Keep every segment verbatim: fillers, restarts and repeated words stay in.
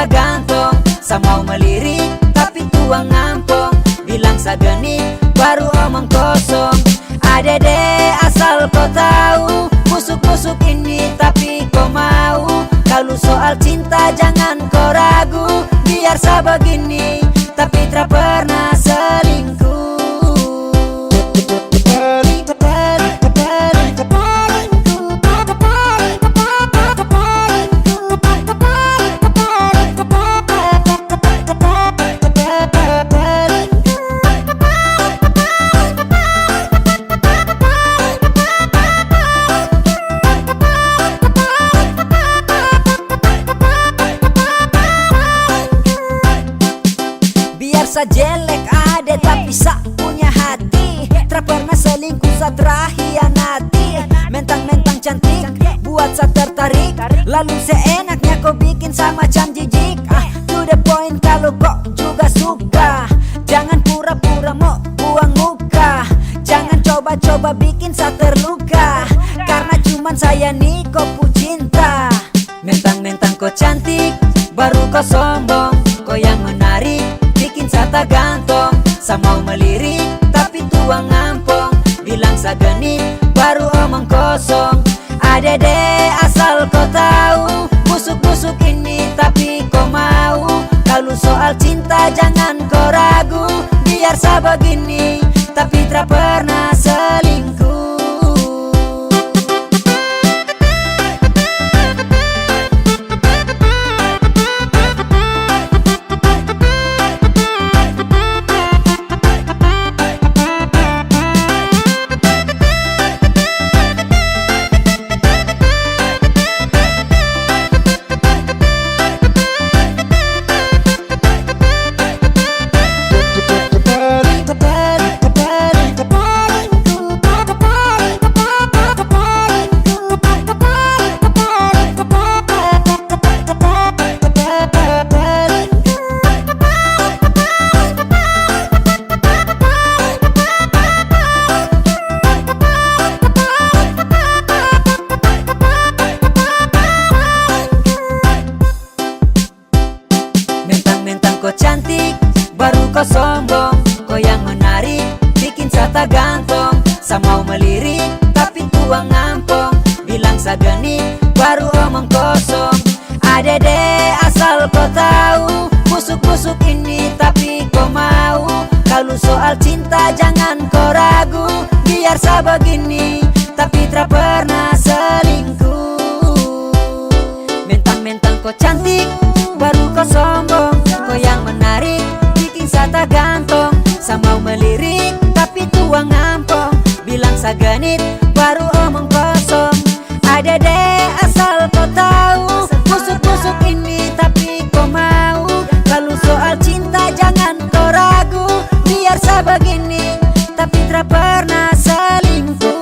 gantong, sa mau melirik tapi tuang ngampong, bilang sa genit baru omong kosong. Adede, asal ko tahu, busuk-busuk ini tapi ko mau. Kalu soal cinta jangan ko ragu, biar sa begini tapi tra pernah selingkuh. Biar sa jelek ade, tapi sa punya hati. Tra pernah selingkuh, sa tra hianati. Mentang-mentang cantik, buat sa tertarik. Lalu seenaknya ko bikin sa macam jijik. Ah, to the point, kalau ko juga suka, jangan pura-pura mo buang muka. Jangan coba-coba bikin sa terluka, karena cuman saya ni ko pu cinta. Mentang-mentang ko cantik, baru ko sombong. Ko yang menarik, bikin sa tagantong. Sa mau melirik, tapi tuang ngampong, bilang sa genit, baru omong kosong. Adede, asal ko tahu, busuk-busuk ini tapi ko mau. Kalu soal cinta jangan ko ragu, biar sa begini tapi tra pernah selingkuh. Mentang-mentang ko cantik, baru ko sombong. Ko yang menarik, bikin sa tagantong. Sa mau melirik, tapi tuang ngampong, bilang sa genit, baru omong kosong. Adede, asal ko tahu, busuk-busuk ini tapi ko mau. Kalu soal cinta jangan ko ragu, biar sa begini tapi tra pernah selingkuh. Mentang-mentang ko cantik, baru ko sombong. Ko yang menarik, bikin sa tagantong. Sa mau melirik, tapi tuang ngampong, bilang sa genit, baru omong kosong. Adede, asal ko tahu, busuk-busuk ini tapi ko mau. Kalu soal cinta jangan ko ragu, biar sa begini tapi tra pernah selingkuh.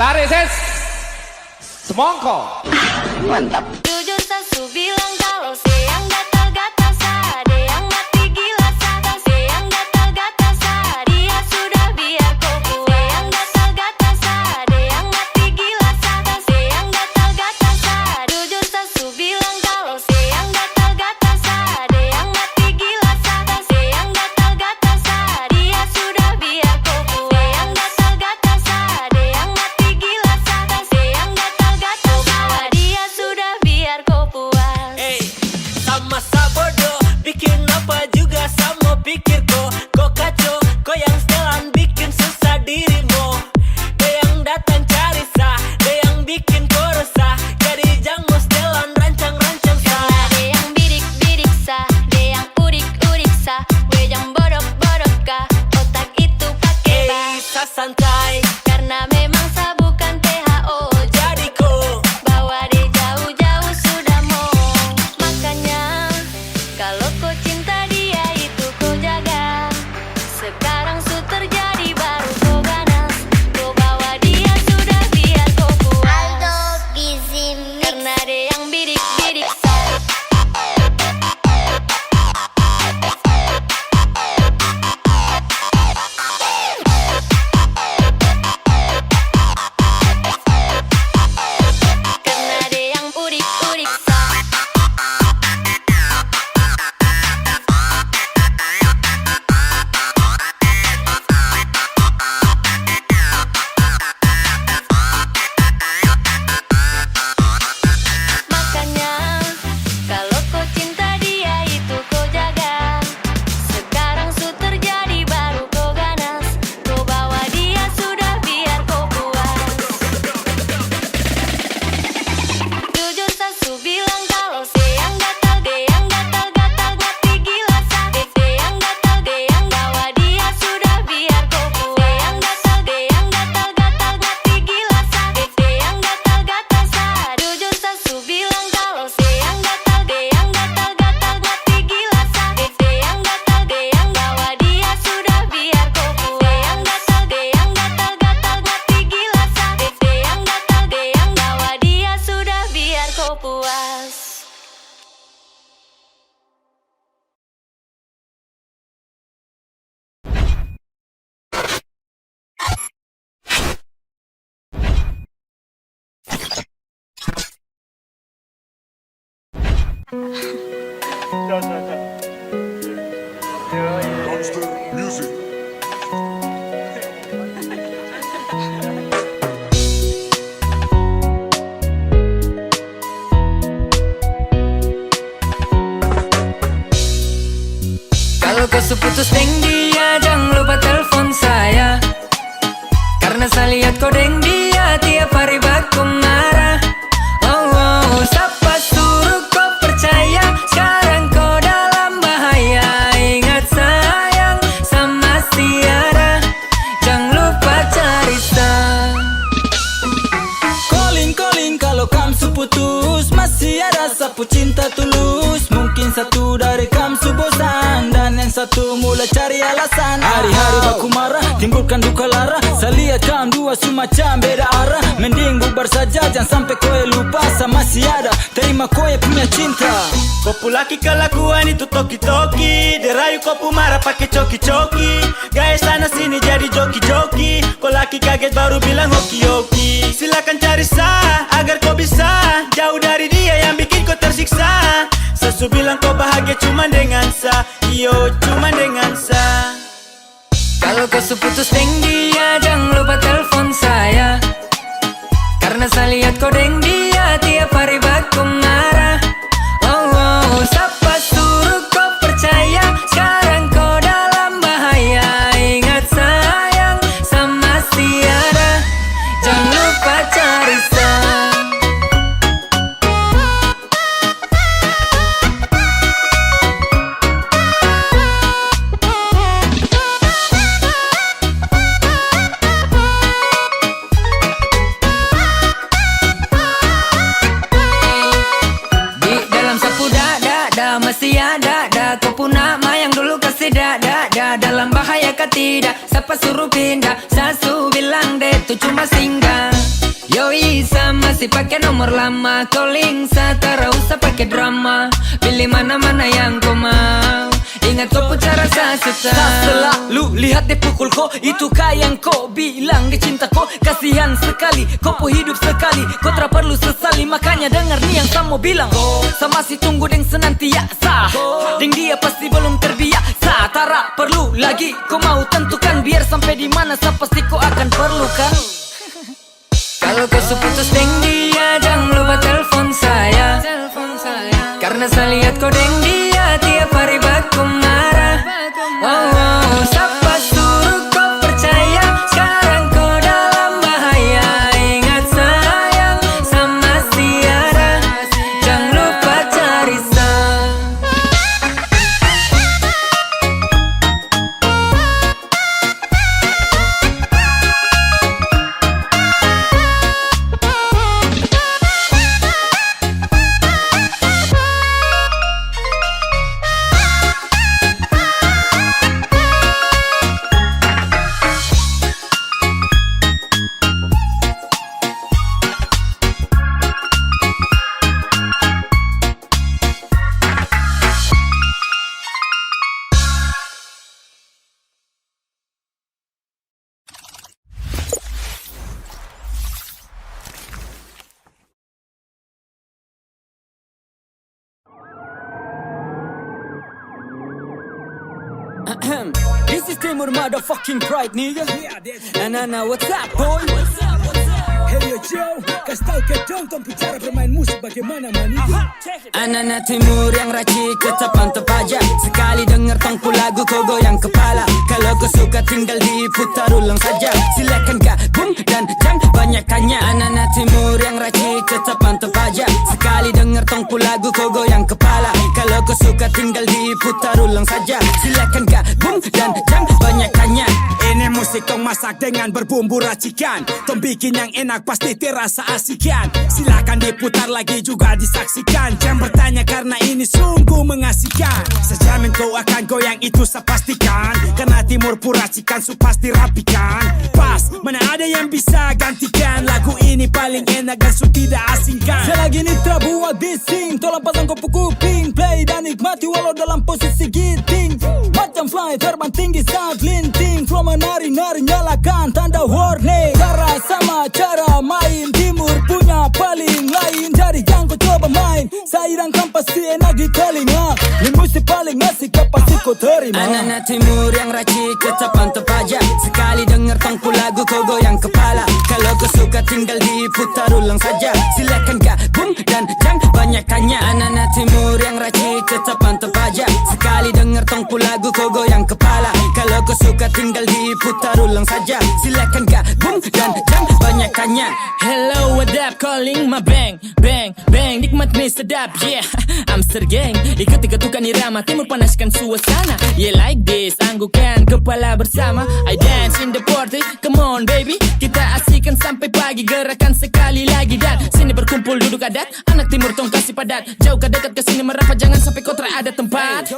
Tarik ses. Semongko. Mantap. Jujur sa su bilang kalo se yang gatal-gatal sa, de yang mati gila sa, se yang gatal-gatal sa, dia sudah biar ko puas. Se yang gatal-gatal sa, de yang mati gila sa, se yang gatal-gatal sa, jujur sa su bilang kalo se yang gatal-gatal sa, de yang mati gila sa, se yang gatal-gatal sa, dia sudah biar ko puas. Se yang gatal-gatal sa, de yang mati gila sa, se yang gatal-gatal sa, dia sudah biar ko puas. Ey, sama sa bodoh, bikin apa juga sa mo pikir ko. Ko kaco, ko yang setelan bikin susah diri mo. De yang datang cari sa, de yang bikin ko resah. Jadi jang mo setelan rancang-rancang sa. Karena de yang bidik-bidik sa, de yang udik-udik sa, we jang bodok-bodok ka, otak itu pake ba. Ey, sa santai. Karena memang sa bukan T H O. Jadi ko bawa de jauh-jauh sudah mo. Makanya, kalo ko cinta dia itu ko jaga. Sekarang su terjadi baru ko ganas. Ko bawa dia sudah biar ko puas. Aldo Busy Mix. Karena de yang bidik-bidik sa. Karena de yang udik-udik sa. Makanya, kalo ko cinta dia itu ko jaga. Sekarang su terjadi baru ko ganas. Ko bawa dia sudah biar ko puas. Jujur sa su bilang kalo se yang gatal, de yang gatal-gatal mati gila sa. De, de yang gatal, de yang bawa dia sudah biar ko puas. De yang gatal, de yang gatal-gatal mati gila sa. De, de yang gatal-gatal sa. Jujur sa su bilang kalo se yang gatal, de yang gatal-gatal mati gila sa. De, de yang gatal, de yang bawa dia sudah biar ko puas. De yang gatal, de yang gatal-gatal mati gila sa. De, de yang gatal, de yang bawa dia sudah biar ko puas. Monster Music. Kalo ko su putus deng dia, jang lupa telpon saya. Karna sa liat ko deng dia tiap hari baku marah. Oh, oh, sapa suruh ko percaya? Skarang ko dalam bahaya. Ingat sayang, sa masih ada. Jang lupa carita. Calling, calling, kalo kam su putus, masih ada sa pu cinta tulus. Mungkin satu dari kam su bosan, dan yang satu mulai cari alasan. Hari-hari baku marah, timbulkan duka lara. Sa liat kam dua su macam beda arah. Mending bubar saja, jang sampe koe lupa sa masih ada. Terima koe punya cinta. Ko pu laki kelakuan itu toki-toki, dia rayu ko pu marah pake coki-coki. Gaya sana sini jadi joki-joki. Ko laki kaget baru bilang oki-oki. Silakan cari sa, agar ko bisa jauh dari dia yang bikin ko tersiksa. Sa su bilang ko bahagia cuman dengan sa, iyo, cuman dengan sa. Kalo ko su putus deng dia, jang lupa telpon saya. Karna sa liat ko deng dia tiap hari baku marah. Oh, oh, sapa suruh ko percaya? Skarang ko dalam bahaya. Ingat sayang, sa masih ada. Jang lupa cari sa. Di dalam sa pu dada, da, masih ada, da. Ko pu nama yang dulu kasih da, da, da. Dalam bahaya ka tidak, sapa suruh pindah? Sa su bilang de tu cuma singgah. Si pake nomor lama, calling sa, tara usah pake drama. Pilih mana-mana yang ko mau. Ingat ko pu cara sa suka. Sa selalu lihat de pukul ko, itu ka yang ko bilang de cinta ko. Kasihan sekali, ko pu hidup sekali. Ko tra perlu sesali, makanya dengar ni yang sa mo bilang. Sa masih tunggu deng senantiasa. Deng dia pasti belum terbiasa. Tara perlu lagi ko mau tentukan, biar sampai di mana sa pasti ko akan perlukan. Kalau ko su putus deng dia, jangan lupa telepon saya. Karena sa lihat ko deng dia tiap hari baku marah. Oh, oh, sapa suruh ko percaya? Sekarang ko dalam bahaya. Ingat sayang, sa masih ada. Jangan lupa cari sa. This is Timur motherfucking pride, nigga. Anana, what's up, boy? Hey yo, Joe, kasih tau ke dong tong pu cara bermain musik bagaimana, man? Anana Timur yang racik, tetap mantap aja. Sekali denger tong pu lagu, ko goyang kepala. Kalau ko suka, tinggal diputar ulang saja. Silakan gabung dan jangan banyak tanya. Anana Timur yang racik, tetap mantap aja. Sekali denger tong pu lagu, ko goyang kepala. Kalau ko suka, tinggal diputar ulang saja. Silakan gabung dan jangan banyak tanya. Ini musik tong masak dengan berbumbu racikan. Tong bikin yang enak, pasti terasa asik kan? Silakan diputar lagi juga disaksikan. Jangan bertanya karena ini sungguh mengasihkan. Sa jamin ko akan goyang, itu sa pastikan. Karena Timur pu racikan su pasti rapikan. Pas, mana ada yang bisa gantikan? Lagu ini paling enak dan su tidak asingkan. Selagi ini tra buat bising, tolong pasang ko pu kuping, play dan nikmati walau dalam posisi giting. Macam fly terbang tinggi saat linting, flow menari-nari, nyalakan tanda warning. Cara sama cara main, Timur punya paling lain. Jadi jangan ko coba main, sa idangkan pasti enak di telinga. Ini musik paling asik, pasti ko terima. Anana Timur yang racik, tetap mantap aja. Sekali denger tong pu lagu, ko goyang kepala. Kalau ko suka, tinggal diputar ulang saja. Silakan gabung dan jangan banyak tanya. Anana Timur yang racik, tetap mantap aja. Sekali denger tong pu lagu, ko goyang kepala. Kalau ko suka, tinggal diputar ulang saja. Silakan gabung dan jangan banyak tanya. Hello, what up, calling my bang, bang, bang. Nikmat ni sedap, yeah. Amster gang, ikuti ketukan irama, Timur panaskan suasana. Yeah, like this, anggukkan kepala bersama. I dance in the party, come on baby. Kita asik kan sampai pagi, gerakan sekali lagi. Dan sini berkumpul duduk adat, anak Timur tong kasih padat. Jauh ka dekat ke sini merapat, jangan sampai ko tra ada tempat.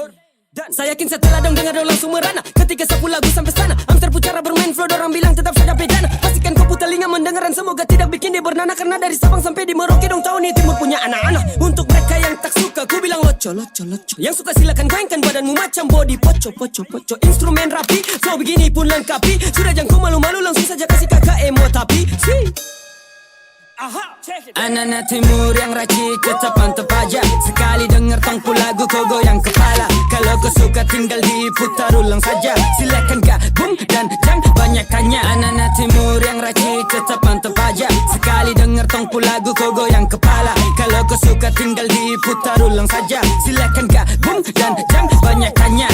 Dan sa yakin setelah dong dengar, dong langsung merana. Ketika sa pu lagu sampai sana, Amster pu cara bermain flow, dorang bilang tetap saja bedana. Pastikan ko pu telinga mendengar dan semoga tidak bikin dia bernana. Karena dari Sabang sampai di Merauke dong tahu ni Timur punya anak-anak. Untuk mereka yang tak suka, ku bilang loco, loco, loco. Yang suka silakan goyangkan badanmu macam body poco, poco, poco. Instrumen rapi, so begini pun lengkapi. Sudah jangko malu-malu, langsung saja kasih kakak emo tapi. Si. Aha, check it. Anana Timur yang racik, tetap mantap aja. Sekali denger tong pu lagu, ko goyang kepala. Kalau ko suka, tinggal diputar ulang saja. Silakan gabung dan jangan banyak tanya. Anana Timur yang racik, tetap mantap aja. Sekali denger tong pu lagu, ko goyang kepala. Kalau ko suka, tinggal diputar ulang saja. Silakan gabung dan jangan banyak tanya.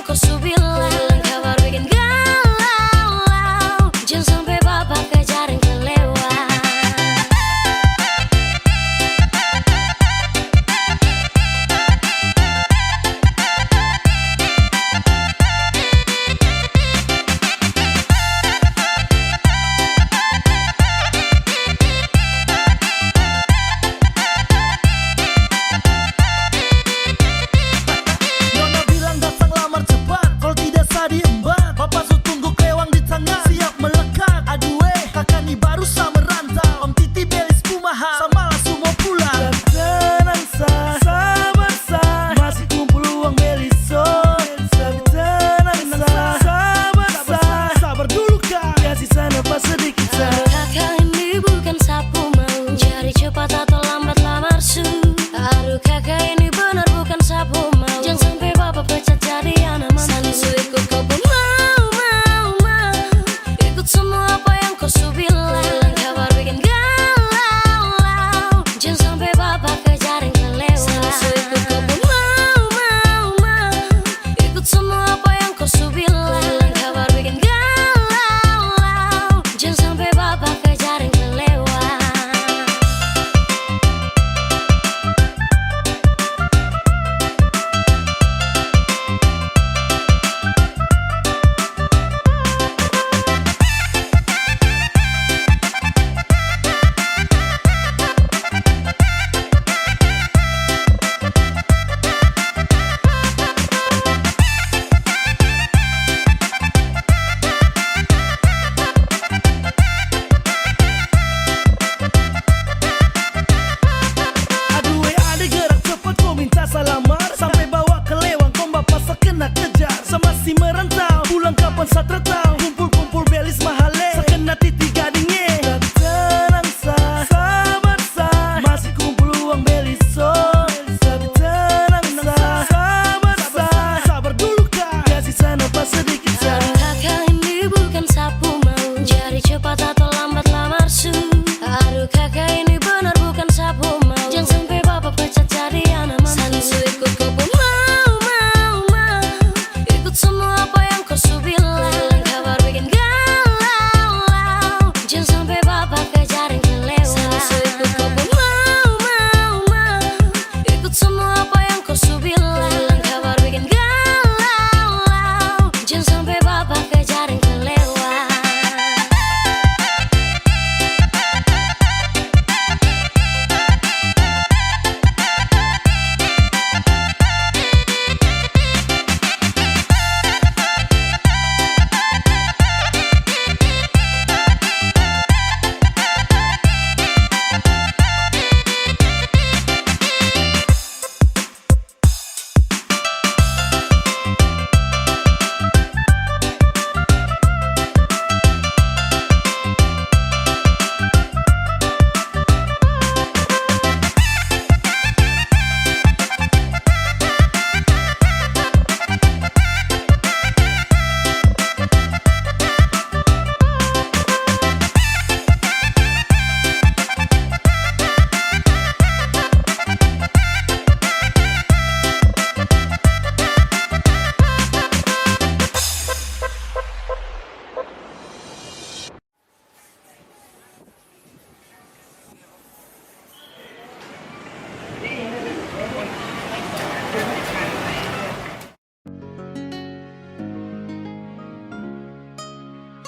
Ko su bilang kabar bikin galau, jang sampe bapa kejar yang kelewat. Nona bilang datang lamar cepat, kalau tidak sa diembat. Bapa su tunggu kelewang di tangan, siap melekat. Aduh eh, kaka ni baru sa merantau. Om Titi beli spu mahal, sa malah su mau pulang. Tenang sa, sabar sa, masih kumpul uang beli sound. Tapi tenang sa, sabar sa, sabar dulu kak, kasih sa nafas sedikit sa. Kaka ini bukan sa pu mau, jadi cepat atau lambat lamar su. Aduh kaka ini benar bukan sa pu mau, jang sampe bapa pecat jadi anak mantu. Sa su ikut ko pu mau, mau, mau, ikut semua apa yang ko su bilang. Bilang kabar bikin galau, jang sampe bapa kejar yang kelewat. Sa su ikut ko pu mau, mau, mau, ikut semua apa yang ko su bilang. Bilang kabar bikin galau, jang sampe bapa kejar yang kelewat. Aduh eh, ade gerak cepat, ko minta sa lamar. Sampe bawa kelewang, kong bapa sa kena kejar. Sa masih merantau, pulang kapan sa tra tau. Kumpul-kumpul belis mahal eh, sa kena Titi gading eh. Tapi tenang sa, sabar sa, masih kumpul uang beli sound. Tapi tenang sa, sabar sa, sabar dulu kak, kasih sa nafas sedikit sa. Kaka ini bukan sa pu mau, jadi cepat atau lambat lamar su. Aduh kaka ini benar bukan sa pu mau, jang sampe bapa pecat jadi anak mantu. Sa su ikut ko pu mau, mau, mau, ikut semua apa yang ko su bilang. Bilang kabar bikin galau, jang sampe bapa kejar yang kelewat. Sa su ikut ko pu mau, mau, mau, ikut semua apa yang ko su bilang. Bilang kabar bikin galau, jang sampe bapa kejar yang kelewat.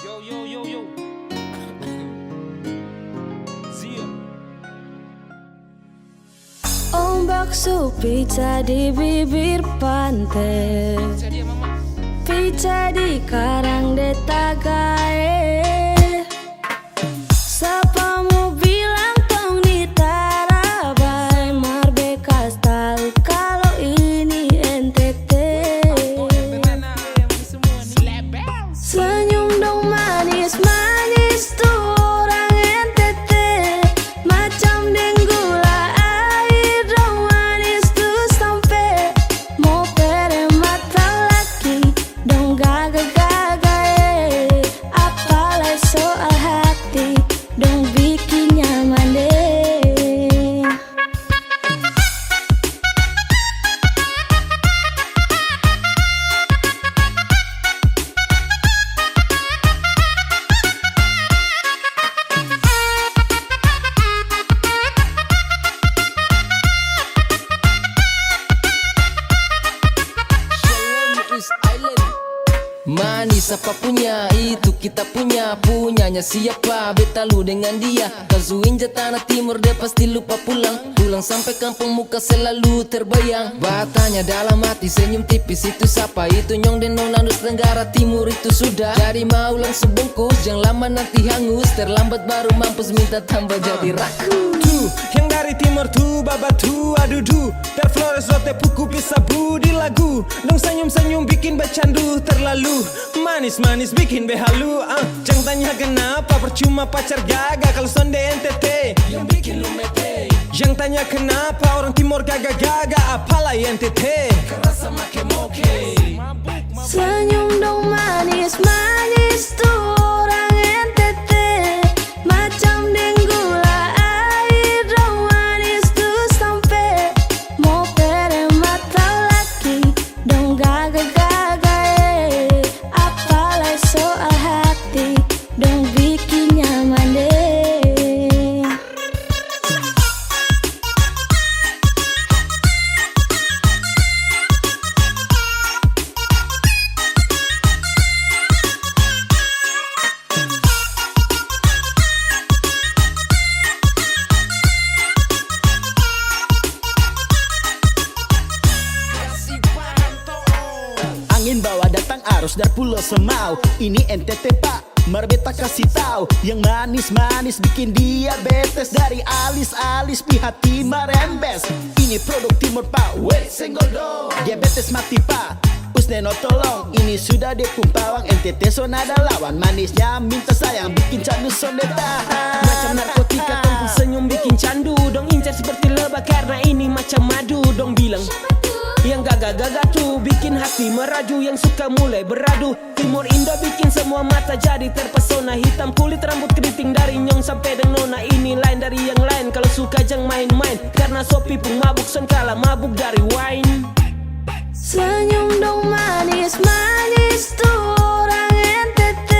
Yo, yo, yo, yo. Zia. Ombak su pica di bibir pante, pica di karang de tagae. Sapa mo bilang tong ni tara bae, mar bekas tahu kalo ini N T T. Senyum dong manis-manis tu orang N T T, macam deng gula air dong manis tu, sampe mo pere mata laki dong gaga-gaga, eh. Manis apa punya, itu kita punya. Punyanya siapa, beta lu dengan dia. Kazuin ja tanah timur, dia pasti lupa pulang. Pulang sampe kampung muka selalu terbayang. Batanya dalam hati, senyum tipis, itu sapa? Itu nyong deng nona Nusa Tenggara Timur itu sudah. Jadi mau langsung bungkus, jang lama nanti hangus. Terlambat baru mampus, minta tambah jadi rakus. Tu, yang dari timur tu, babatu, adudu. Terflores rote puku pisa budi lagu. Dong senyum-senyum bikin bacandu terlalu manis-manis bikin behalu, ah. Jang tanya kenapa, percuma pacar gaga kalau sonde N T T yang bikin lu mete. Jang tanya kenapa orang timur gaga-gaga, apalai N T T. Kerasa make moke. Senyum dong manis-manis tu orang N T T. Macam deng gula air dong manis tu sampe mo pede mata laki. Dong gaga-gaga, eh, apalai soal hati, dong bikin nyaman deh. Angin bawa datang arus dari Pulau Semau. Ini N T T, Pak, mar beta kasih tau. Yang manis-manis bikin diabetes. Dari alis-alis pi hati marembes. Ini produk timur, Pak, weh, senggol dong. Diabetes mati, Pak, us neno tolong. Ini sudah de pung pawang, N T T son ada lawan. Manisnya minta sayang, bikin candu sonde tahan. Macam narkotika, tong pung senyum bikin candu. Dong incar seperti lebah karena ini macam madu. Dong bilang yang gaga-gaga tu bikin hati meraju. Yang suka mulai beradu. Timur Indo bikin semua mata jadi terpesona. Hitam kulit, rambut keriting, dari nyong sampe deng nona, ini lain dari yang lain. Kalau suka jang main-main, karena sopi pung mabuk son kalah mabuk dari wine. Senyum dong manis-manis tu orang N T T.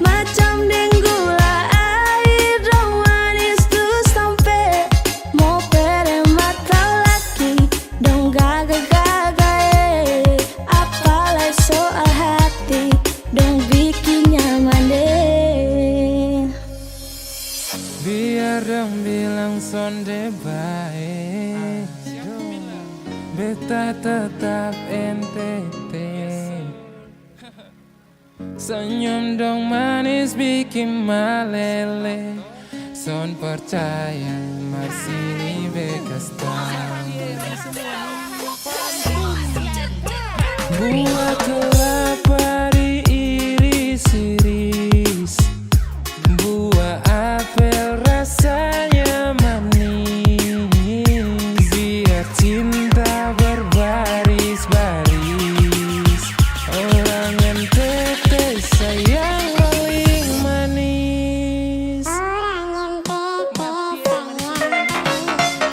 Macam deng gula air dong manis tu sampe mo pede mata laki. Dong gaga-gaga, eh, apalai soal hati, dong bikin nyaman deh. Biar dong bilang sonde bae, beta tetap N T T. Senyum dong manis bikin malele. Son percaya masih bekas tang. Buah kelapa diiris-iris. Buah apel rasanya manis. Biar cinta berbaris-baris. Orang N T T sayang paling manis. Orang N T T sayang paling manis.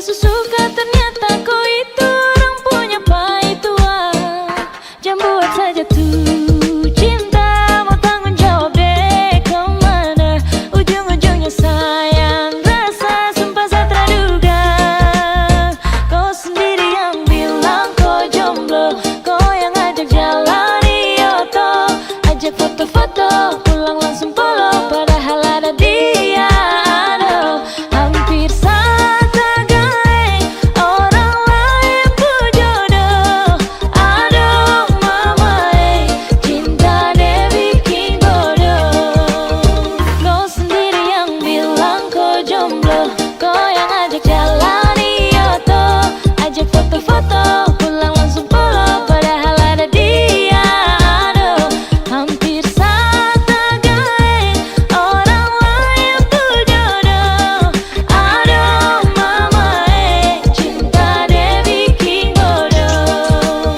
Suka ternyata ko itu orang punya pai tua. Jam buat saja tu cinta, mau tanggung jawab deh kemana? Ujung-ujungnya sayang rasa, sumpah sa traduga. Ko sendiri yang bilang ko jomblo, ko yang ajak jalan iyo to. Ajak foto-foto, pulang langsung polo, padahal ada dia. Aduh, hampir sa tagai orang lain pu jodoh. Aduh mama eh, cinta de bikin bodoh. Ko sendiri yang bilang ko jomblo, ko yang ajak jalan iyo to. Ajak foto-foto, pulang langsung polo, padahal ada dia. Aduh, hampir sa tagai orang lain pu jodoh. Aduh mama eh, cinta de bikin bodoh.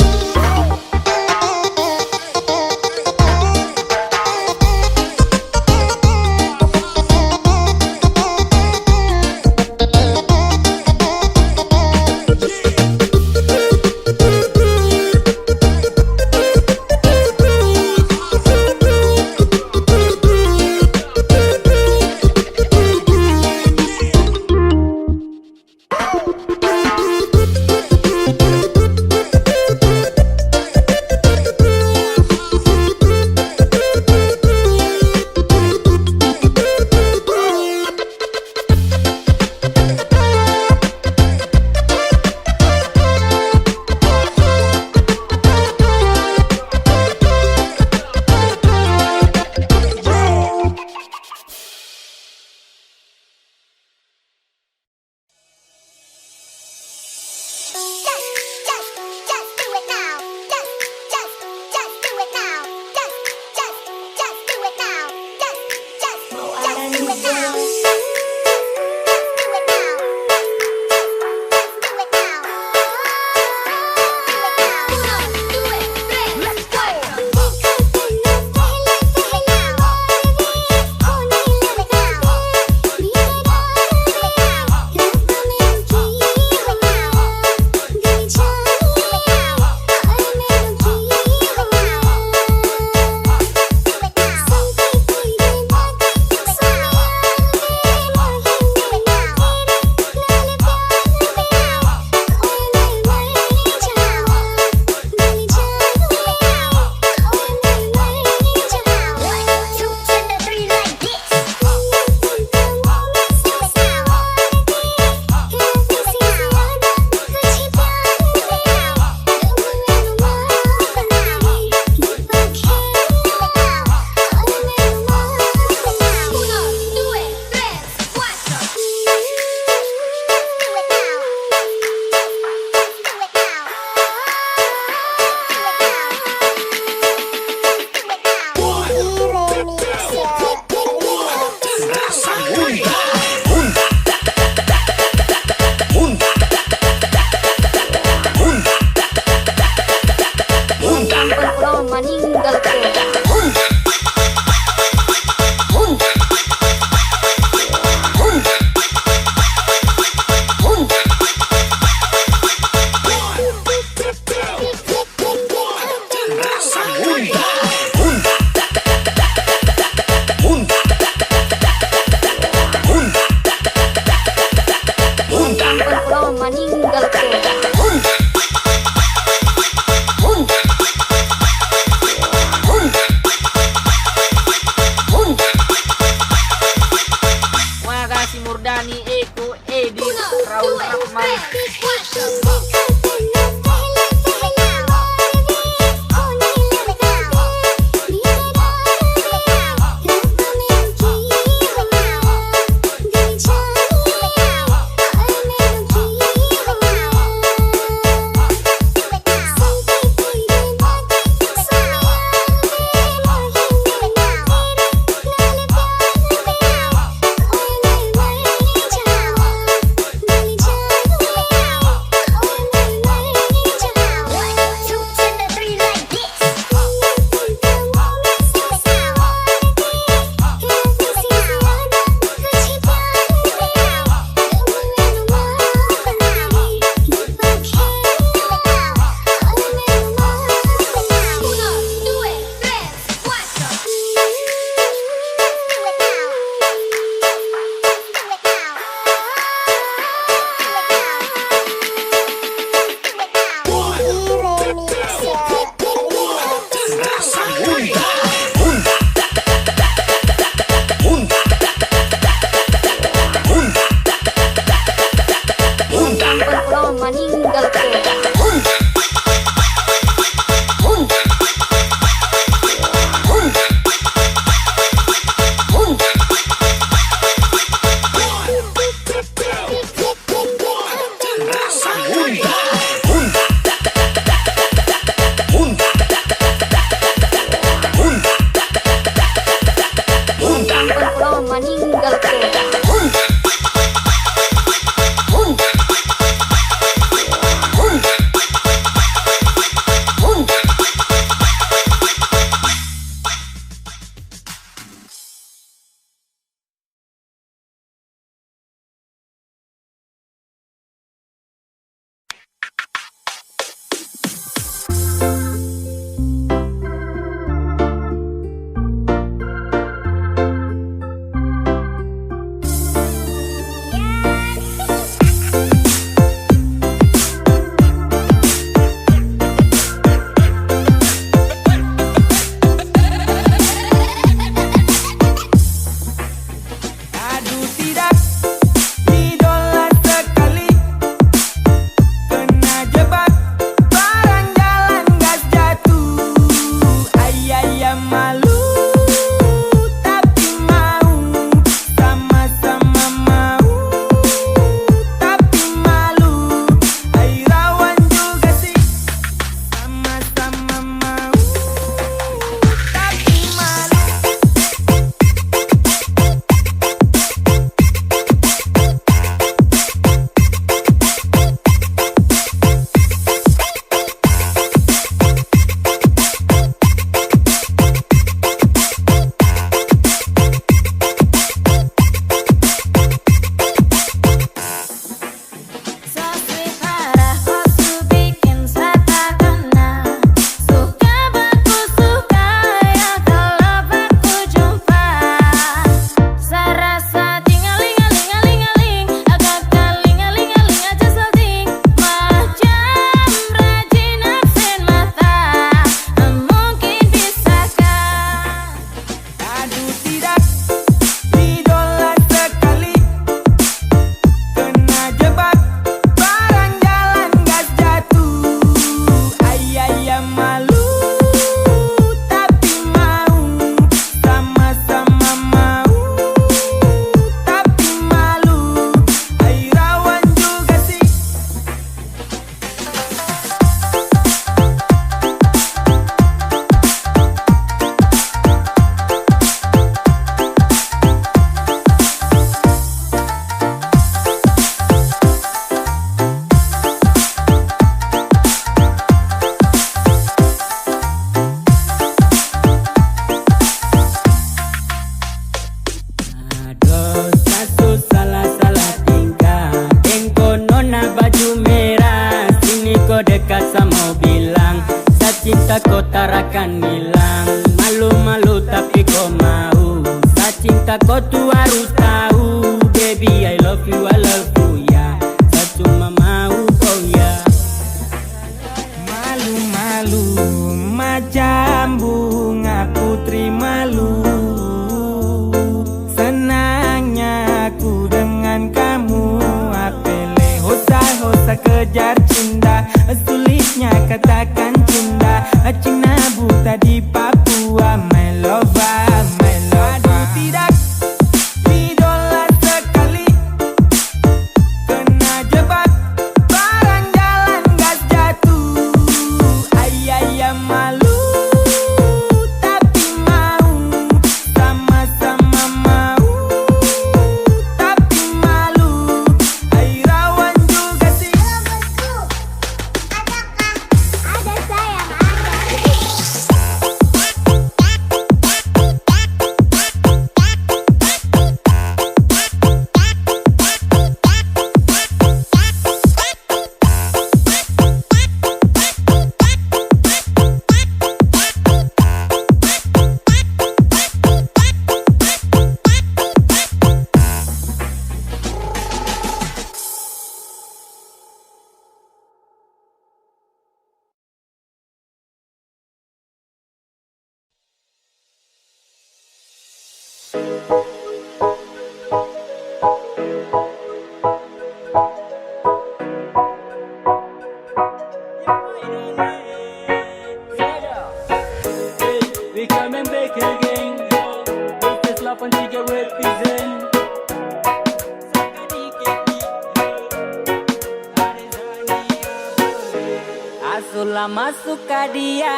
Masuk ka dia,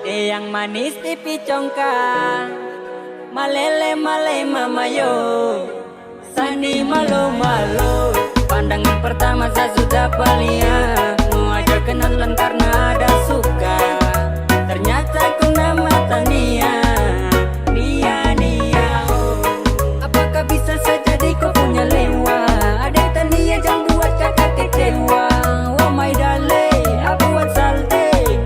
dia yang manis di picongka. Malele male mama yo, sani malo malo. Pandangan pertama saya sudah palia, mau ajak kenalan karena ada suka. Ternyata kena mata nia, nia, nia, oh. Apakah bisa saya jadi kau punya lewa? Ada tania jangan buat kakak kecewa. Oh my darling, aku buat salting.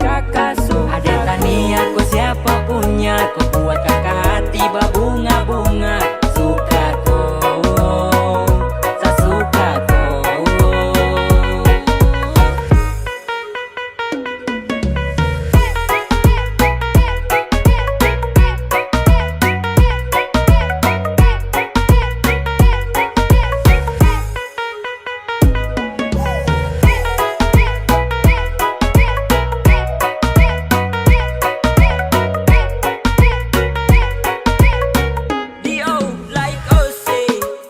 Kakak suka. Ada tania ko siapa punya, ko buat kakak hati babunga-bunga. Suka ko, sa suka ko. D O like O C,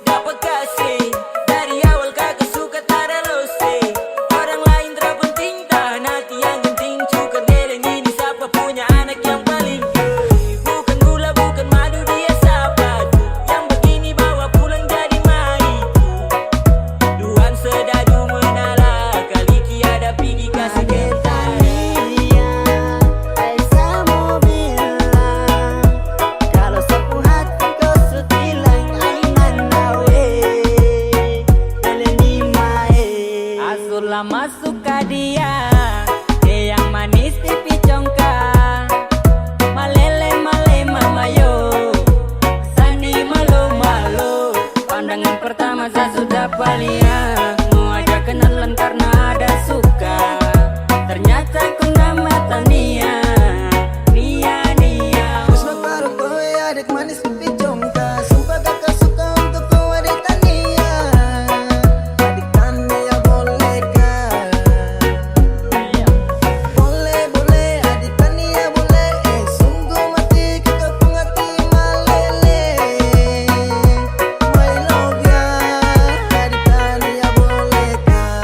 dapat kasih. Dari awal kakak suka tada lose. Orang lain terpenting, dah nanti yang penting cukup. Dereng ini siapa punya anak yang paling gede. Bukan gula, bukan madu, dia sahabat. Yang begini bawa pulang jadi maiku. Duan sedadu menala, kali tiada pigi kasih. Ada tania, ai sa mo bilang, kalau sapu hati ko su tilang, ai nanda we, lele ni mae. Asula masuk ka dia, dia yang manis di picongka. Malele male mama yo, sani malo malo. Pandangan pertama saya sudah palia, mau ajak kenalan karena ada suka. Ternyata kena mata nia, nia, nia. Terus baru kau ya adik manis di picongka. Sumpah kakak suka untuk kau adik tania. Adik tania boleh kah? Boleh, boleh, adik tania boleh. Eh, sungguh mati kau pung hati malele. My love ya, adik tania boleh kah?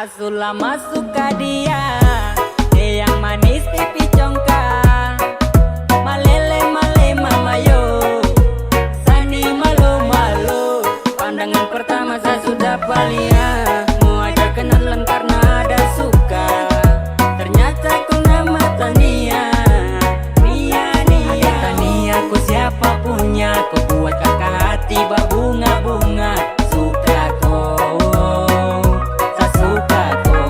Asula masuk ka dia, dia yang manis di picongka. Malele male mama yo, sani malo malo. Pandangan pertama saya sudah palia, mau ajak kenalan karena ada suka. Ternyata kena mata nia, nia, nia. Ada tania ko siapa punya, ko buat kakak hati babunga-bunga. Suka ko, sa suka ko.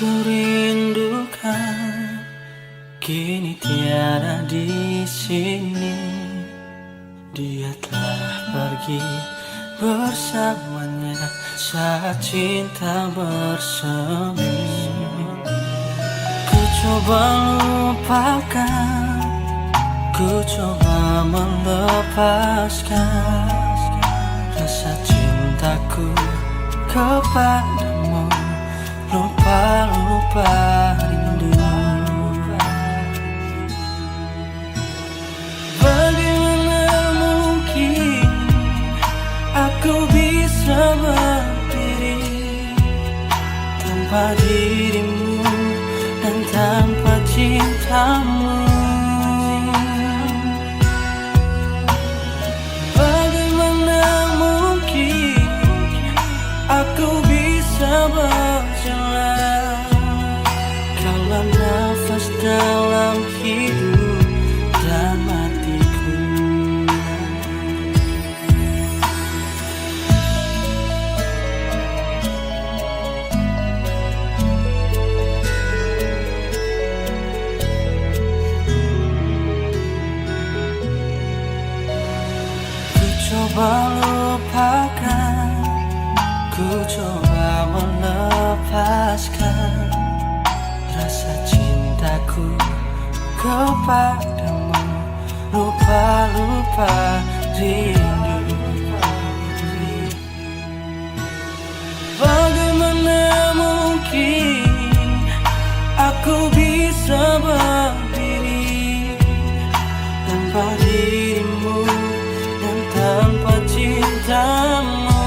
Rindukan kini tiada di sini. Dia telah pergi bersamanya saat cinta bersemi. Ku coba lupakan, ku coba melepaskan rasa cintaku kepadamu. Lupa, lupa rindu. Bagaimana mungkin aku bisa berdiri tanpa dirimu dan tanpa cintamu? Bagaimana mungkin aku bisa berjalan kalau nafas dalam hidup dan matiku? Ku coba lupakan, ku coba melepaskan rasa cintaku kepadamu. Lupa, lupa rindu. Bagaimana mungkin aku bisa berdiri tanpa dirimu dan tanpa cintamu?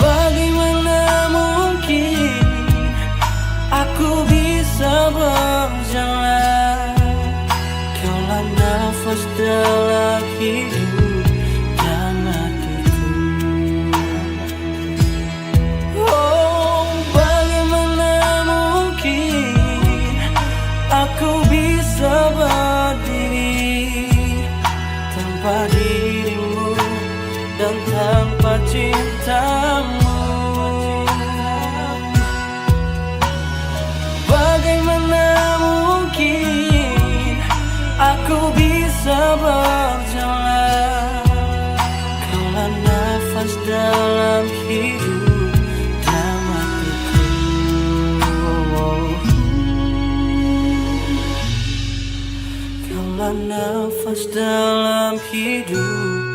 Bagaimana mungkin aku bisa berjalan? Kaulah nafas dalam hidup dan matiku. Oh, bagaimana mungkin aku bisa berdiri tanpa dirimu dan tanpa cintamu? Bagaimana mungkin aku bisa berjalan? Kaulah nafas dalam hidup dan matiku. Kaulah nafas dalam hidup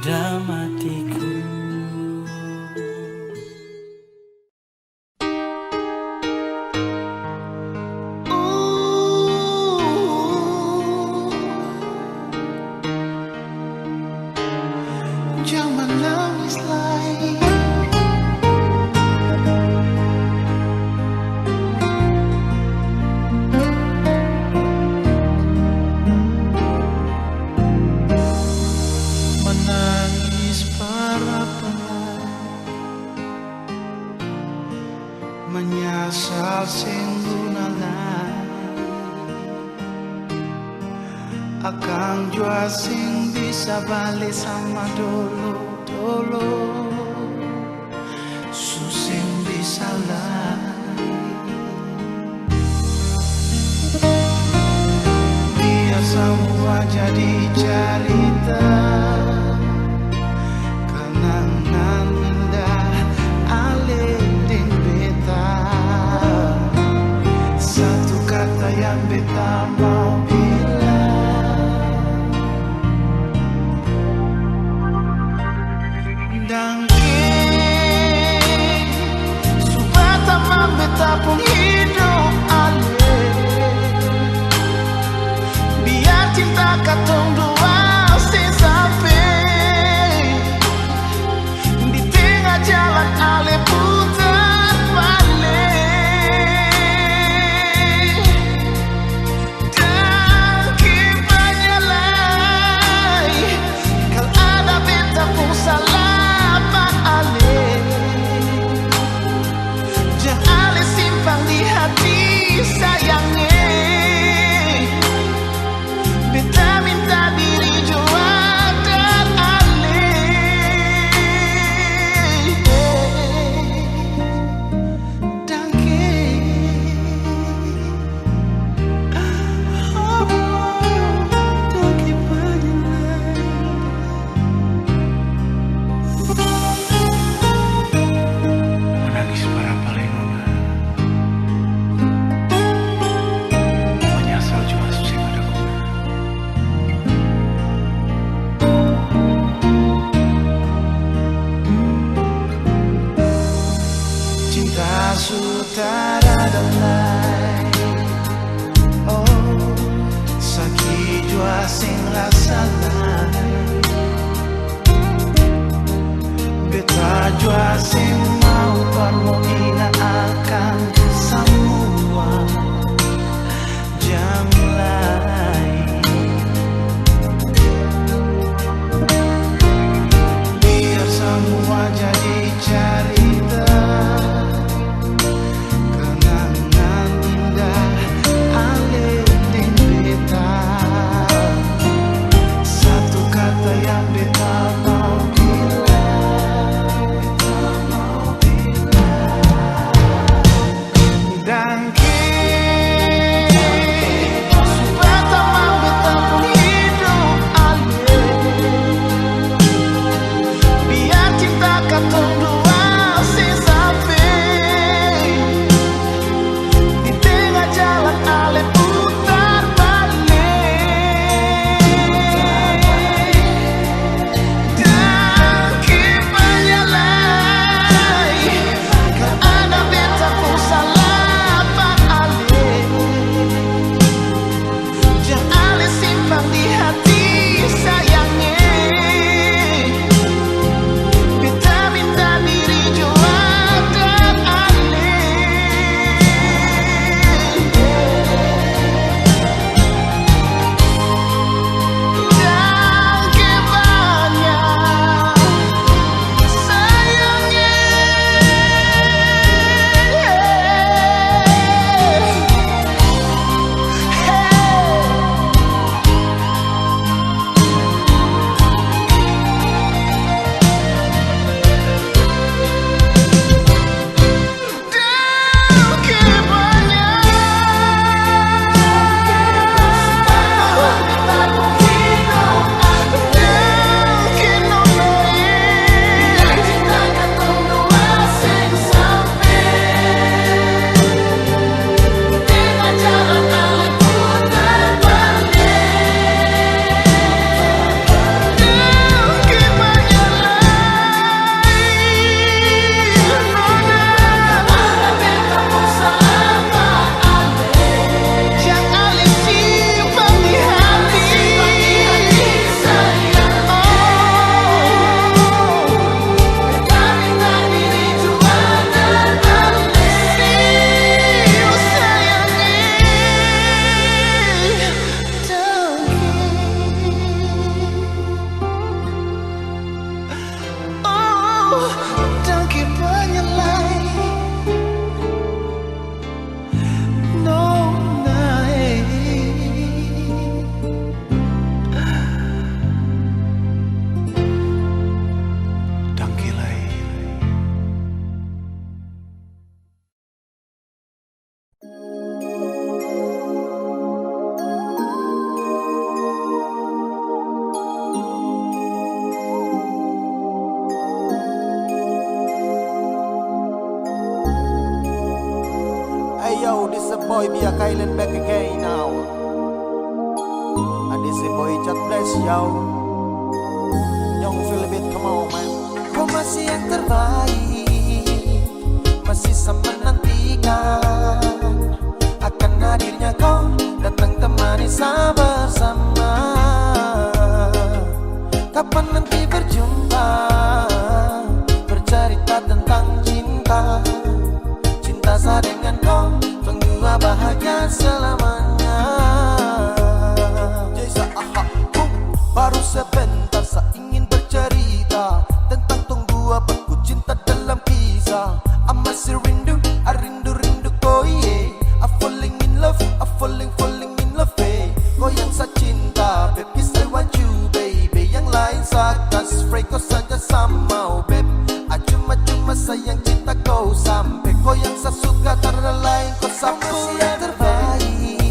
dan matiku. Jangan nangis lagi. Menangis para penari, menyesal seng guna lai. Akang jua seng bisa bale sama dolo-dolo. Su seng bisa lai. Biar samua jadi carita, kenangan indah ale deng beta. Satu kata yang beta mau bilang, dangke su batamang beta pung hidup ale. Biar cinta katong dua se sampe di tenga jalan ale putar bale. Dangke banya lai, kal ada beta pung salah pa ale. Jang ale simpang di hati sayang e. Beta minta di Sing rasa lai. Beta jua sing mau par mo inga akan samua jam lai. Biar samua jadi carita. Kenangan indah ale deng beta. Satu kata yang beta mau bilang, beta mau bilang. Dangke, su bata mau beta pung hidup ale. Biar cinta katong dua sing sampe di tengah jalan ale putar balik. Dangke banya lai, karena beta pung salah par ale. Jang ale simpan di hati sayang e. Beta minta diri jua dan ale. Dangke banya sayang e. Oh, dangke banya lai. No, nai. Dangke lai. Hey yo, this a boy Biak Island back again now. And this a boy Chat Bless, yo. Young Philip, come on, man. Kau masih yang terbaik, masih sama nantikan akan hadirnya kau datang temani sa bersama. Kapan nanti berjumpa, bercerita tentang cinta, cinta sa dengan kau, tong dua bahagia selamanya. Jesa, aha, boom. Baru sebentar sa ingin bercerita tentang tong dua baku cinta dalam kisah. I masih rindu, I rindu-rindu ko, yeah. I falling in love, I falling, falling in love, eh. Ko yang sa cinta, babe, 'cause I want you, baby. Yang lain sa kasih free, ko saja sa mau, babe. I cuma, cuma sayang cinta ko sampe. Ko yang sa suka, tak ada lain, ko sa punya terbaik.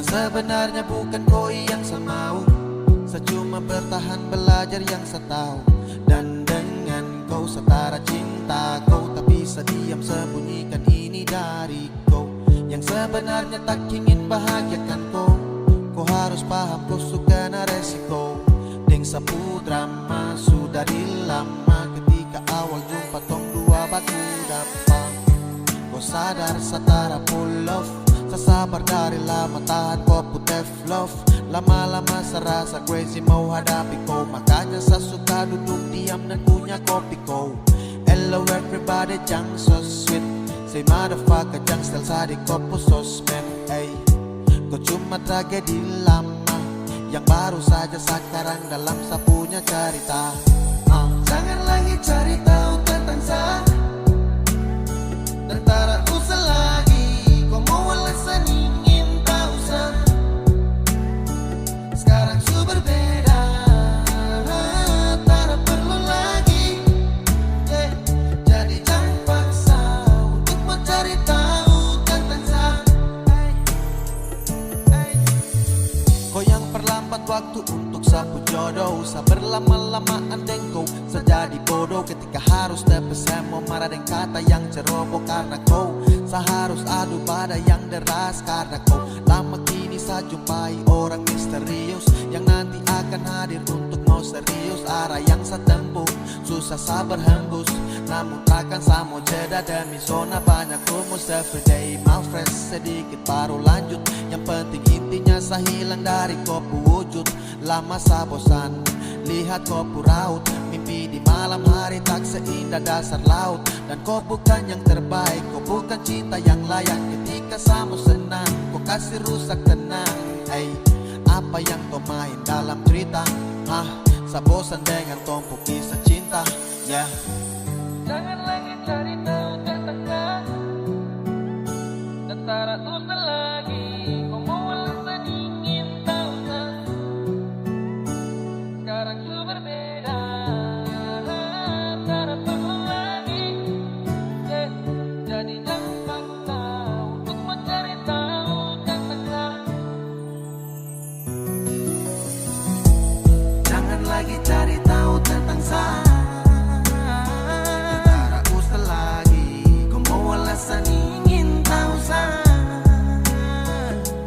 Sebenarnya bukan kau yang sa mau, sa cuma bertahan belajar yang sa tahu. Dan dengan kau sa tara cinta, kau tak bisa diam sembunyikan ini dari kau. Yang sebenarnya tak ingin bahagiakan kau, kau harus paham kau suka na resiko. Deng sa pu drama su dari lama, ketika awal jumpa tong dua baku dapa. Ko sadar sa tara pu love, sa sabar dari lama tahan ko pu tough love. Lama-lama sa rasa crazy mau hadapi ko, makanya sa suka duduk diam dan kunyah kopi ko. Hello everybody, jang so sweet. Say motherfucker, jang style sa di ko pu sosmed, ey. Ko cuma tragedi lama yang baru saja sa karang dalam sa punya cerita. Ah. Jangan lagi cari tahu tentang sa, dan tara usah lagi ko mau alasan ingin tahu sa. Sekarang su berbeda, tara perlu lagi. Yeah. Jadi jang paksa untuk mau cari tahu tentang sa. Ko yang perlambat waktu untuk sa pu jodoh, sa berlama-lamaan deng ko, sa jadi bodoh ketika harus tepi semua marah deng kata yang ceroboh karena ko. Sa harus adu pada yang deras karena ko. Lama kini sa jumpai orang misterius yang nanti akan hadir untuk mau serius. Arah yang sa tempuh susah sa berhembus, namun takkan sa mau jeda demi zona banyak rumus. Everyday my friends, sedikit baru lanjut. Yang penting intinya sa hilang dari ko pu wujud. Lama sa bosan lihat ko pu raut, mimpi di malam hari tak seindah dasar laut. Dan ko bukan yang terbaik, ko bukan cinta yang layak. Ketika sa mau senang, ko kasih rusak tenang. Hey, apa yang ko main dalam cerita? Hah, sa bosan dengan tong pu kisah cinta. Yeah. Jangan lagi cari tahu tentang sa, dan tara usah lagi ko mau alasan ingin tahu sa. Sekarang su berbeda, tara perlu lagi. Yeah. Jadi jang paksa untuk mau cari tahu tentang sa. Jangan lagi cari tahu tentang sa. Tara usah lagi ko mau alasan ingin tahu sa.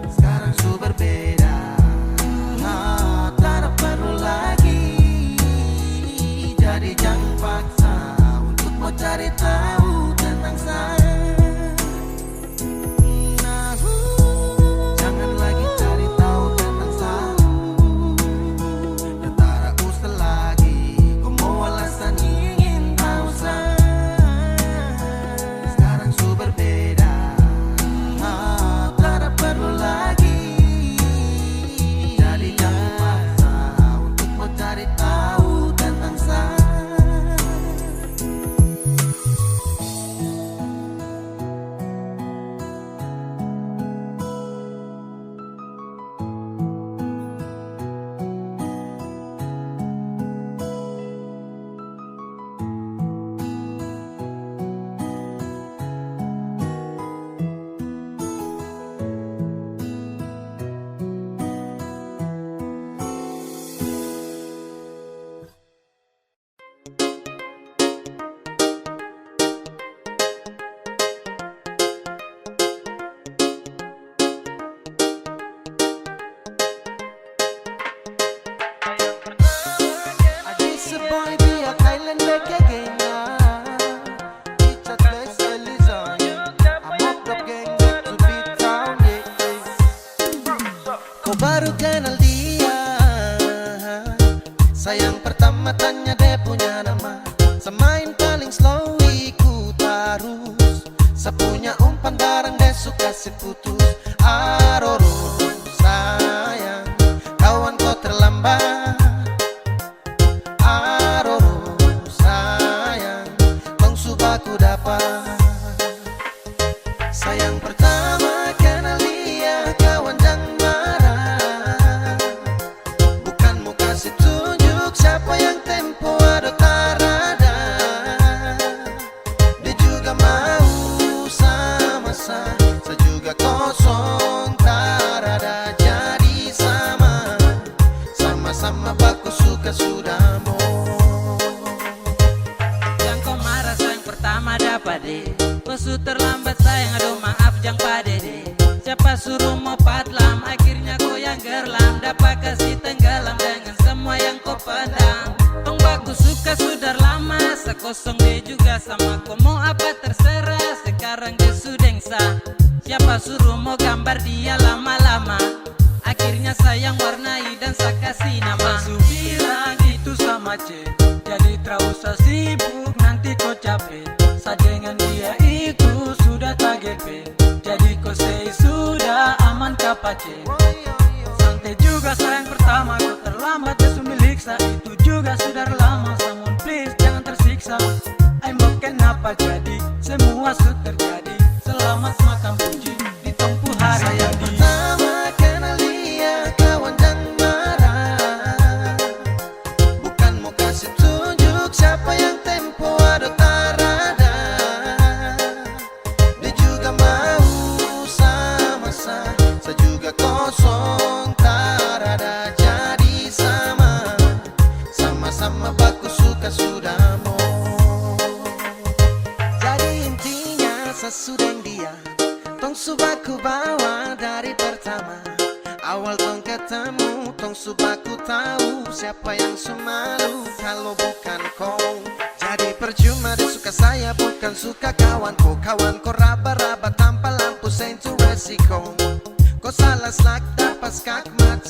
Sekarang su berbeda, tara perlu lagi. Jadi jang paksa untuk mau cari tahu tentang sa. Jangan lagi cari tahu tentang sa. Dan tara usah lagi ko mau alasan ingin tahu sa. Sekarang su berbeda, tara perlu lagi. Jadi jang paksa untuk mau cari tahu tentang sa. Su terlambat sayang, aduh maaf jang padede. Siapa suruh mo patlam, akhirnya ko yang gerlam. Dapa kasih tenggelam dengan semua yang ko pendam. Tong baku suka sudah lama, sa kosong de juga sama. Ko mo apa terserah, sekarang de su deng sa. Siapa suruh mo gambar dia lama-lama? Akhirnya sa yang warnai dan sa kasih nama. Su bilang itu sama C, jadi tra usah sibuk, nanti ko capek. Sa dengan dia itu sudah T G P, jadi ko sei sudah aman ka pace. Santai juga sa yang pertama, ko terlambat de su milik sa, itu juga sudah lama. Someone please jangan tersiksa. Aimbo kenapa jadi, semua su terjadi. Selamat makan puji di tong pu hari. Sa yang pertama kenal dia, kawan jang marah. Bukan mo kasih tunjuk siapa yang tempo, aduh tarada. De juga mau sama sa, sa juga kosong, tarada jadi sama. Sama-sama baku suka sudah mo. Jadi intinya sa su deng dia, tong su baku bawa dari pertama. Awal tong ketemu, tong su baku tahu siapa yang su malu kalau bukan ko. Jadi percuma de suka saya, bukan suka kawan ko. Kawan ko raba-raba tanpa lampu, seng tu resiko. Ko salah slak, dapa skakmat.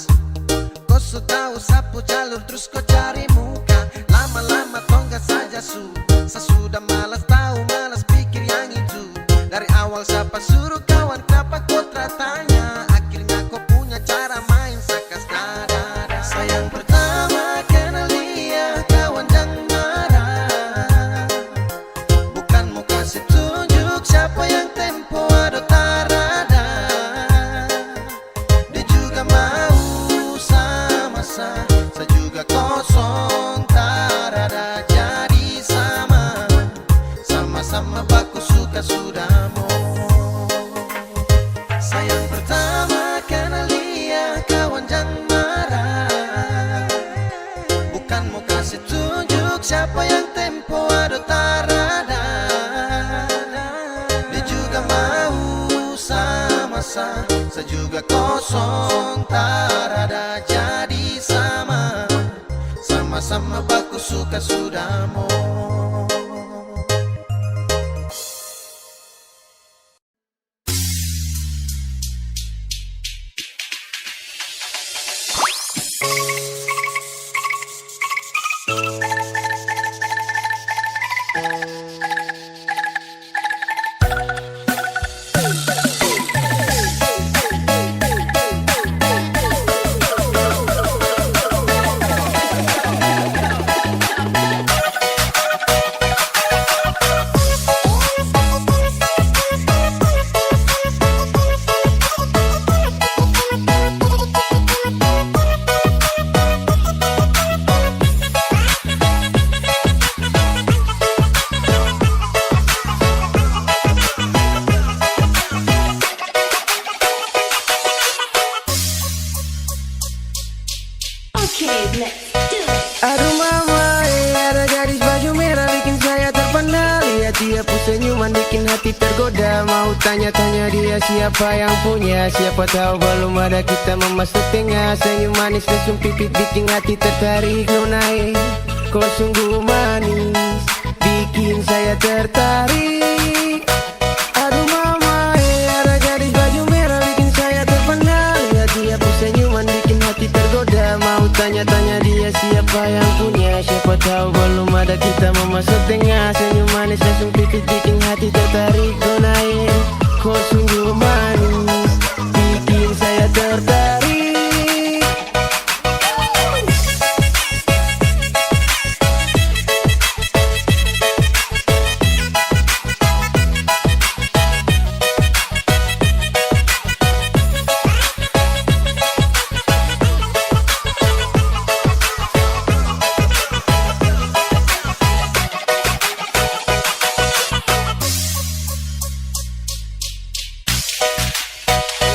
Ko su tahu sa pu jalur, trus ko cari muka. Lama-lama tong gas saja su. Sa sudah malas tahu, malas pikir yang itu. Dari awal siapa suruh kawan, kenapa ko tra tanya? Akhirnya ko punya cara main, sa kas dada. Sa yang pertama kenal dia, kawan jang marah. Bukan mo kasih tunjuk siapa yang tempo, aduh tarada. De juga mau sama sa, sa juga kosong, tarada jadi sama. Sama-sama baku suka sudah mo. Sa yang pertama kenal dia, kawan jang marah. Bukan mo kasih tunjuk siapa yang tempo, aduh tarada. De juga mau sama sa, sa juga kosong, tarada jadi sama. Sama-sama baku suka sudah mo. Oke, let's do it. Aduh mama, eh, ada gadis baju merah bikin saya terpana. Lihat dia pu senyuman bikin hati tergoda. Mau tanya-tanya dia siapa yang punya. Siapa tahu belum ada kita memasuk tengah. Senyum manis, mesum pipit bikin hati tertarik. Nona, eh, ko sungguh manis, bikin saya tertarik. Aduh mama, eh, ada gadis baju merah bikin saya terpana. Lihat dia pu senyuman bikin hati tergoda. Mau tanya-tanya dia siapa yang punya. Siapa tahu belum ada kita memasuk tengah. Senyum manis, mesum pipit bikin hati tertarik. Nona, eh, ko sungguh manis, bikin saya tertarik.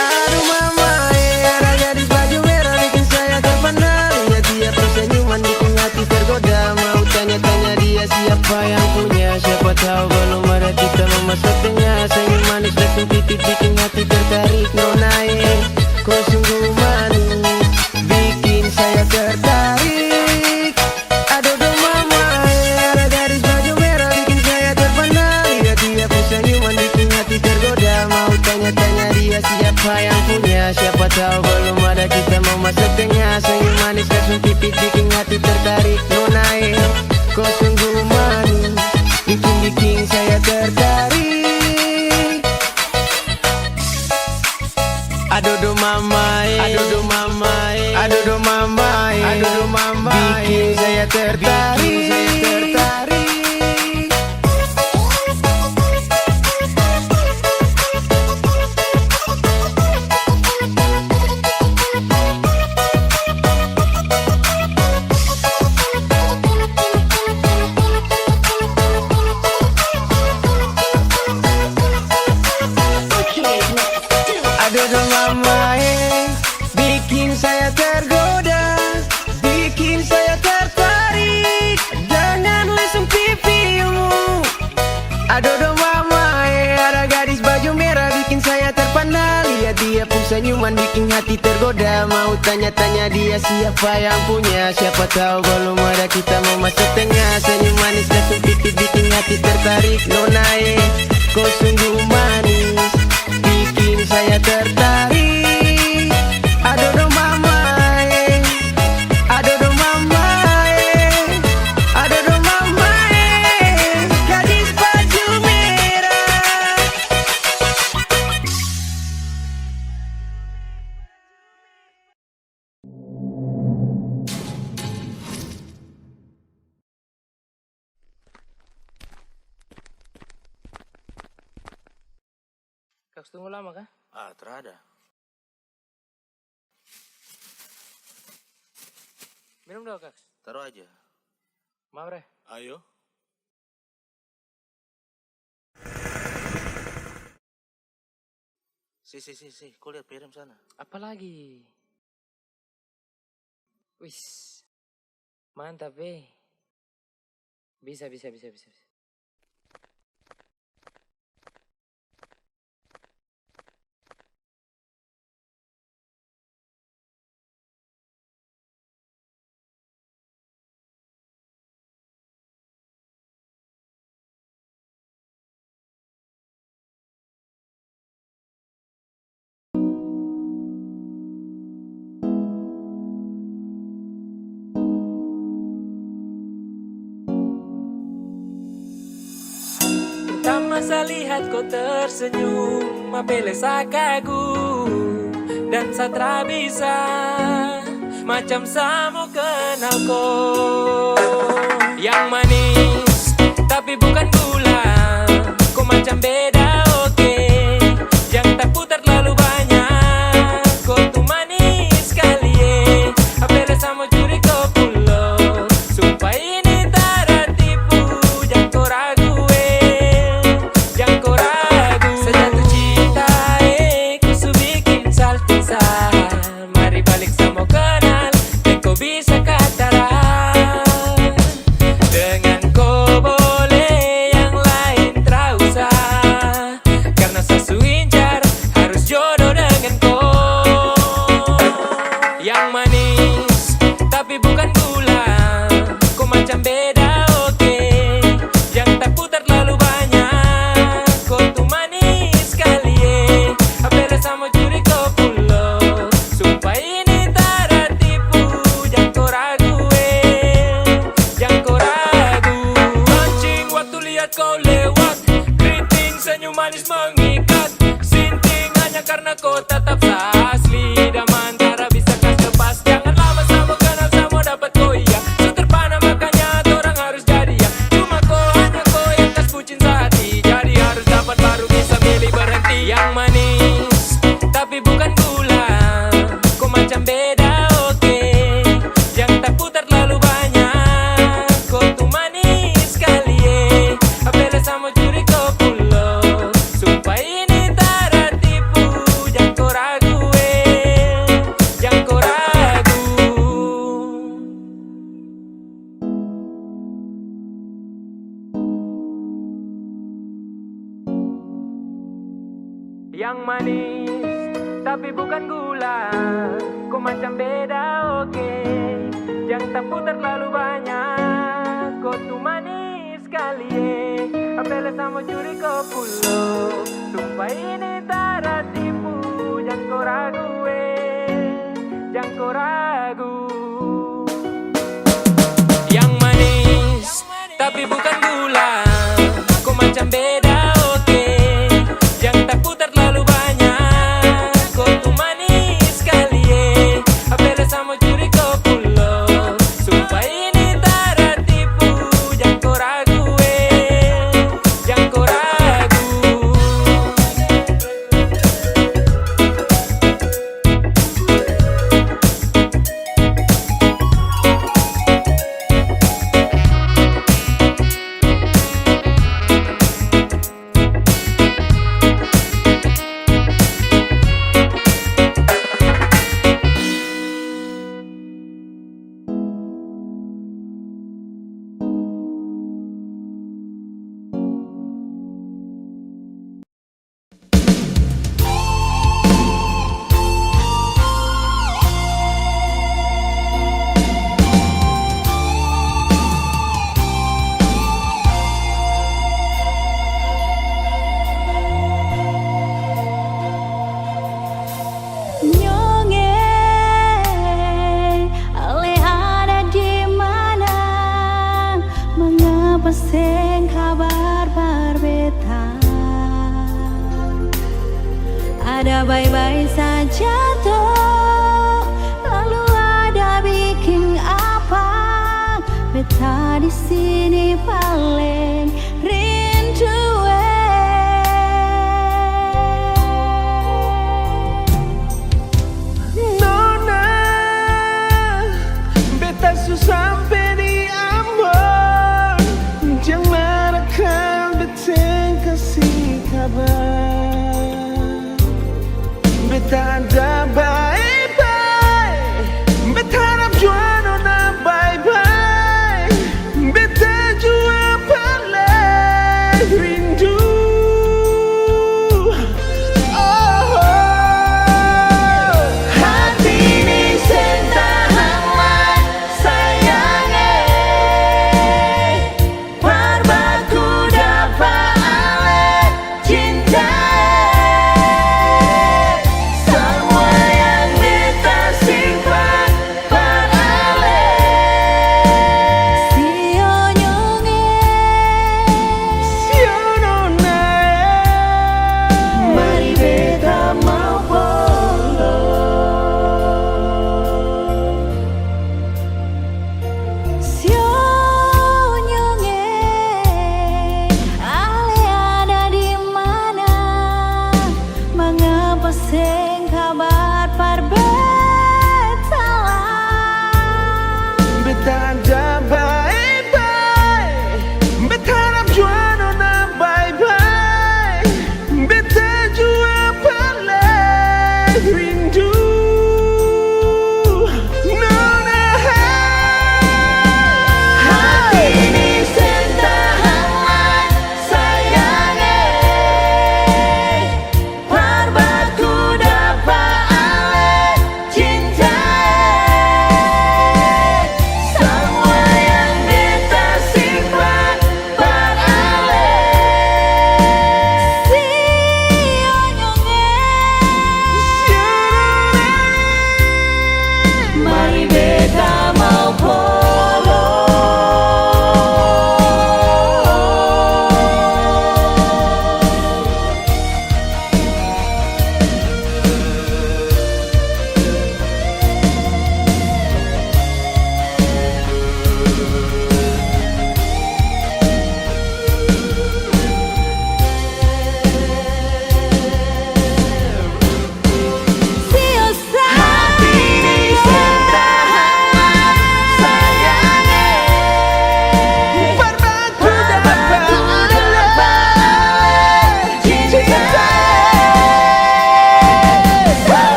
Aduh mama, eh, ada gadis baju merah bikin saya terpana. Lihat dia pu senyuman bikin hati tergoda. Mau tanya-tanya dia siapa yang punya. Siapa tahu belum ada kita memasuk tengah. Tarik nona e, ko sungguh manis, bikin saya tertarik. Aduh, aduh, mama e, ada gadis baju merah, bikin saya terpana. Lihat dia pung senyuman, bikin hati tergoda. Mau tanya-tanya dia siapa yang punya. Siapa tahu belum ada, kita mau masuk tengah. Senyum manis, kasung pipit, bikin hati tertarik. Nona e, ko sungguh manis, bikin, bikin saya tertarik. Aduh, aduh, mama e. Aduh, aduh, mama e. Aduh, aduh, mama e. Aduh, aduh, mama e. Bikin saya tertarik. Bikin saya tertarik. Aduh, aduh, mama e, bikin saya tergoda, bikin saya tertarik dengan lesung pipimu. Aduh, aduh, mama e, ada gadis baju merah, bikin saya terpana. Lihat dia pung senyuman, bikin hati tergoda. Mau tanya-tanya dia siapa yang punya. Siapa tahu belum ada, kita mau masuk tengah. Senyum manis, kasung pipit, bikin hati tertarik. Nona e, ko sungguh manis, bikin saya tertarik. Aduh, aduh, mama e. Aduh, aduh, mama e. Aduh, aduh, mama e. Gadis baju merah. Kaks tunggu lama ka? Ah, tarada. Minum dulu, Kaks. Taruh aja. Maaf, Re. Ayo. Si, si, si, si, ko lihat P R M sana. Apa lagi? Wis. Mantap, eh. Bisa, bisa, bisa, bisa, bisa. Pertama sa lihat ko tersenyum, mapele sa kagum, dan sa tra bisa, macam sa mo kenal ko. Yang manis, tapi bukan gula, ko macam beda, oke. Jang taputar terlalu banyak, ko tu manis skali, eh. Apele sa mo curi ko pulo, sumpah ini tara tipu, jang ko ragu, eh. Jang ko ragu. Sa jatuh cinta, eh, ko su bikin salting sa. Mari balik sa mo kenal, deng ko bisa ka tara. Dengan ko boleh yang lain tra usah, karna sa su incar harus jodoh dengan ko. Yang manis, tapi bukan gula, ko macam beda, oke. Jang taputar terlalu banyak, ko tu manis skali, eh. Apele sa mo curi ko pulo, sumpah ini tara tipu, jang ko ragu, eh. Jang ko ragu. Pancing waktu lihat ko lewat, keriting senyum manis mengikat, sinting hanya karna ko tatap sa asli, daman tara bisa kas lepas. Jangan lama sa mo kenal, sa mo dapat ko, iya. Su terpana makanya torang harus jadi, ya. Cuma ko, hanya ko yang kas bucin sa hati, jadi harus dapat baru bisa milih berhenti. Yang manis, tapi bukan gula, ko macam beda, oke. Jang taputar terlalu banyak, ko tu manis skali, eh. Apele sa mo curi ko pulo, sumpah ini tara tipu, jang ko ragu, eh. Yang manis, tapi bukan gula. Ko macam beda, oke. Jang taputar terlalu banyak. Ko tu manis kali, eh. Apele samo curi ko pulo. Sumpah ini tara tipu. Jang ko ragu, eh. Jang ko ragu. Yang manis, tapi bukan gula. Ko macam beda, oke. Jang taputar terlalu banyak. Ko tu manis kali, eh. Apele samo curi ko pulo. Sumpah ini tara tipu. Jang ko ragu, eh. Jang ko ragu. Nyonge, ale ada di mana? Mengapa seng kabar-kabar beta? Ada baik-baik saja to, lalu ada bikin apa? Beta di sini paling rindu, eh. Nona, beta su sampe di Ambon. Jang marah kal beta seng kasi kabar. Beta ada bae-bae. Beta harap jua nona bae-bae. Beta jua paling